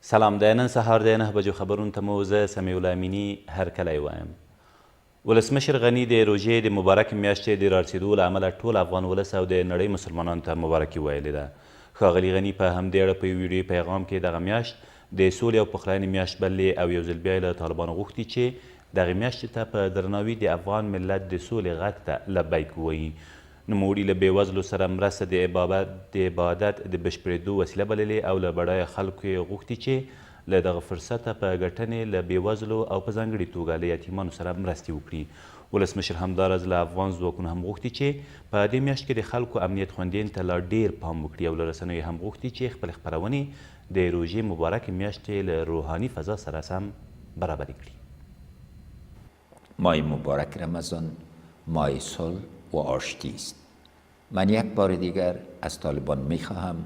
سلام د نن سهار د 9 بجو خبرونو ته مو زه سمیع الله امیني هرکلی وایم. ولسمشر غني د روژې د مبارکې میاشتې د رارسېدو له امله ټول افغان ولس او د نړۍ مسلمانانو ته مبارکي ویلې ده. ښاغلي غني په همدې اړه په یو ویډیويي پیغام کې دغه میاشت د سولې او پخلاینې میاشت بللې او یو ځل بیا یې له طالبانو غوښتي چې دغې میاشتې ته په درناوي د افغان ملت د سولې غږ ته لبیک ووایي. نوموړي له بې وزلو سره مرسته د عبادت د بشپړېدو وسیله بللې او له بډایه خلکو یې غوښتي چې له دغه فرصته په ګټنې له بې وزلو او په ځانګړي توګه له یتیمانو سره مرستې وکړي. ولسمشر همداراز له افغان ځواکونو هم غوښتي چې په دې میاشت کې د خلکو امنیت خوندیېنې ته لا ډېر پام وکړي او له رسنیو یې هم غوښتي چې خپلې خپرونې د روژې مبارکې میاشتې له روحاني فضا سره سم برابرې کړي. ماه مبارک رمضان ماه صلح و آشتی است. من یک بار دیگر از طالبان می خواهم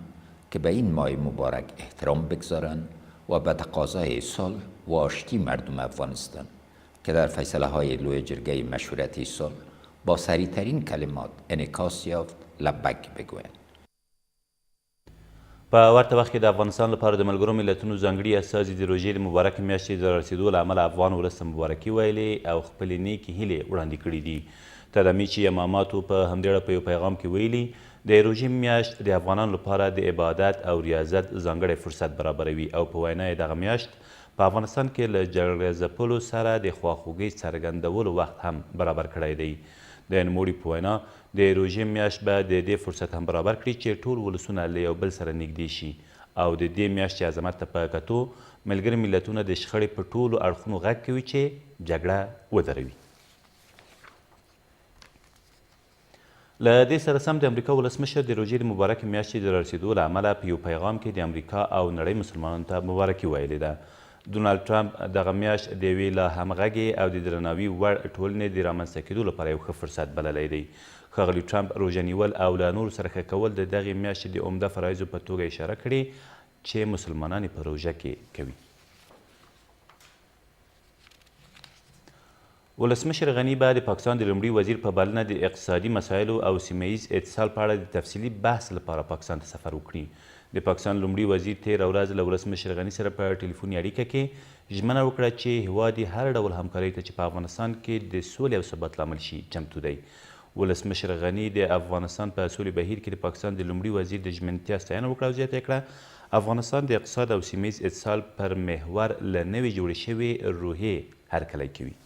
که به این ماه مبارک احترام بگذارند و به تقاضای صلح و آشتی مردم افغانستان که در فیصله های لوی جرگه مشورتی صلح با سریع کلمات انعکاس یافت لبیک بگویند. په ورته وخت کې د افغانستان لپاره د ملګرو ملتونو ځانګړي استازي د روژې د مبارکې میاشتې د رارسېدو له امله افغان ولس ته مبارکي ویلې او خپلې نیکې هیلې وړاندې کړې دي. تدامیچي یماماتو په همدې اړه په یو پیغام کې ویلي، د روژې میاشت د افغانانو لپاره د عبادت او ریاضت ځانګړی فرصت برابروي او په وینا یې دغه میاشت په افغانستان کې له جګړه ځپلو سره د خواخوږۍ څرګندولو وخت هم برابر کړی دی. د نوموړي په وینا، د روژې میاشت به د دې فرصت هم برابر کړي چې ټول ولسونه له یو بل سره نږدې شي او د دې میاشتې عظمت ته په کتو ملګري ملتونه د شخړې په ټولو اړخونو غږ کوي چې جګړه ودروي. له دې سره سم د امریکا ولسمشر د روژې د مبارکې میاشتې د رارسېدو له امله په یو پیغام کې د امریکا او نړۍ مسلمانانو ته مبارکي ویلې ده. ډونالډ ټرمپ دغه میاشت د یوې لا همغږې او د درناوي وړ ټولنې د رامنځته کېدو لپاره یو ښه فرصت بللی دی. ښاغلي ټرمپ روژه نیول او له نورو سره ښه کول د دغې میاشتې د عمده فرایضو په توګه اشاره کړې چې مسلمانان یې په روژه کې کوي. ولسمشر غني به د پاکستان د لومړي وزیر په بلنه د اقتصادي مسایلو او سیمه ییز اتصال په اړه د تفصیلي بحث لپاره پاکستان ته سفر وکړي. د پاکستان لومړي وزیر تېره ورځ له ولسمشر غني سره په ټیلیفوني اړیکه کې ژمنه وکړه چې هېواد یې هر ډول همکاریو ته چې په افغانستان کې د سولې او ثبات لامل شي، چمتو دی. ولسمشر غني د افغانستان په سولې بهیر کې د پاکستان د لومړي وزیر د ژمنتیا ستاینه وکړه او زیاته یې کړه، افغانستان د اقتصاد او سیمه ییز اتصال پر محور له نوې جوړې شوې روحیې هرکلی کوي.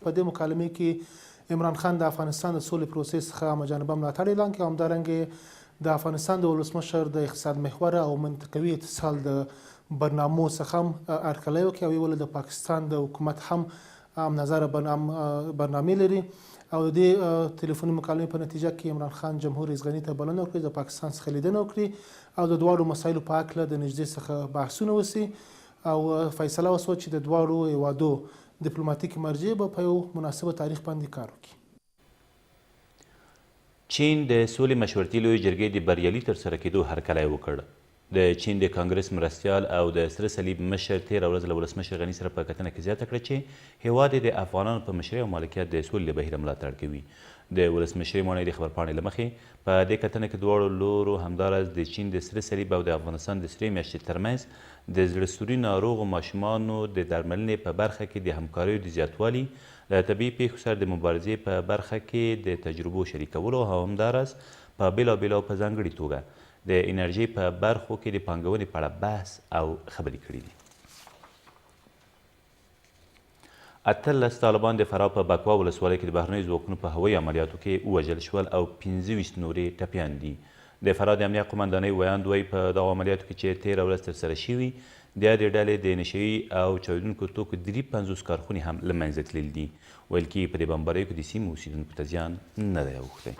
په دې مکالمې کې عمران خان د افغانستان د سولې پروسې څخه همه جانبه ملاتړ اعلان کړ او همدارنګه یې د افغانستان د ولسمشر د اقتصاد محوره او منطقوي اتصال د برنامو څخه هم هرکلی وکړ او ویې ویل د پاکستان د حکومت هم هم نظره برنامې لري او د دې تلیفوني مکالمې په نتیجه کې عمران خان جمهور رئیس غني ته بلنه ورکړه چې د پاکستان څخه لیدنه وکړي او د دواړو مسایلو په هکله د نږدې څخه بحثونه وشي او فیصله وشوه چې د دواړو هېوادو دیپلوماتیکې مرجع به په یو مناسبه تاریخ باندې کار وکړي. چین د سولې مشورتي لویې جرګې د بریالي ترسره کېدو هرکلی وکړ. د چین د کانګرس مرستیال او د سره صلیب مشر تېره ورځ له ولسمشر غني سره په کتنه کې زیاته کړه چې هېواد یې د افغانانو په مشرۍ او مالکیت د سولې له بهیره ملاتړ کوي. د ولسمشرۍ ماڼۍ د خبرپاڼې له مخې، په دې کتنه کې دواړو لورو همداراز د چین د سره صلیب او د افغانستان د سرې میاشتې ترمنځ د زړه سوري ناروغو ماشومانو د درملنې په برخه کې د همکاریو د زیاتوالي، له طبیعي پېښو سره د مبارزې په برخه کې د تجربو شریکولو او همداراز په بېلابېلو او په ځانګړي توګه د انرژۍ په برخو کې د پانګونې په اړه بحث او خبرې کړې دي. 18 طالبان د فراه په بکوا ولسوالۍ کې د بهرنیو ځواکونو په هوایي عملیاتو کې ووژل شول او 25 نور یې ټپیان دي. د فراه د امنیه قومندانۍ ویاند وایي، په دغو عملیاتو کې چې تېره ورځ ترسره شوي، د یادې ډلې د نشهيي او چاودېدونکو توکو 53 کارخونې هم له منځه تللي دي. ویل کېږي په دې بمباریو کې د سیمې اوسېدونکو ته زیان نه دی اوښتی.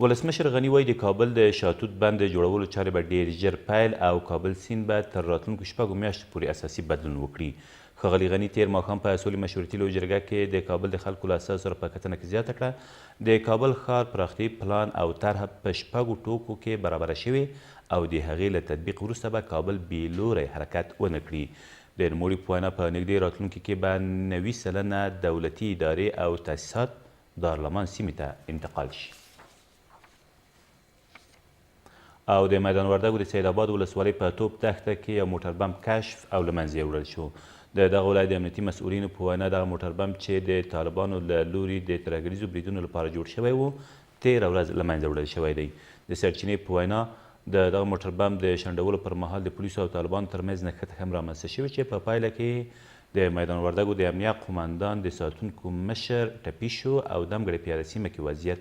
ولسمشر غني وايي، د کابل د شاتوت بند د جوړولو چارې به ډېر ژر پیل او کابل سیند به تر راتلونکو شپږو میاشتو پورې اساسي بدلون وکړي. ښاغلي غني تېر ماښام په سولې مشورتي لویه جرګه کې د کابل د خلکو له استازو سره په کتنه کې زیاته کړه، د کابل ښار پراختیايي پلان او طرحه په شپږو ټوکو کې برابره شوې او د هغې له تطبیق وروسته به کابل بې لوری حرکت ونه کړي. د نوموړي په وینا، په نږدې راتلونکي کې به 90% دولتي ادارې او تاسیسات دارلامان سیمې ته انتقال شي. او د میدان وردګو د سید آباد ولسوالۍ په توپ دښته کې یو موټر بم کشف او له منځه یوړل شو. د دغه ولایت د امنیتي مسؤلینو په وینا دغه موټر بم چې د طالبانو له لوري د ترهګریزو بریدونو لپاره جوړ شوی و، تېره ورځ له منځه وړل شوی دی. د سرچینې په وینا د دغه موټر بم د شنډولو پر مهال د پولیسو او طالبانو ترمنځ نښته هم رامنځته شوې چې په پایله کې د میدان وردګو د امنیه قوماندان د ساتونکو مشر ټپي شو او دمګړی په یاده سیمه کې وضعیت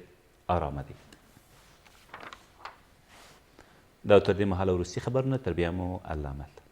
آرامه دی. دا تر دې مهاله وروستي خبرونه، تر بیا مو الله مل.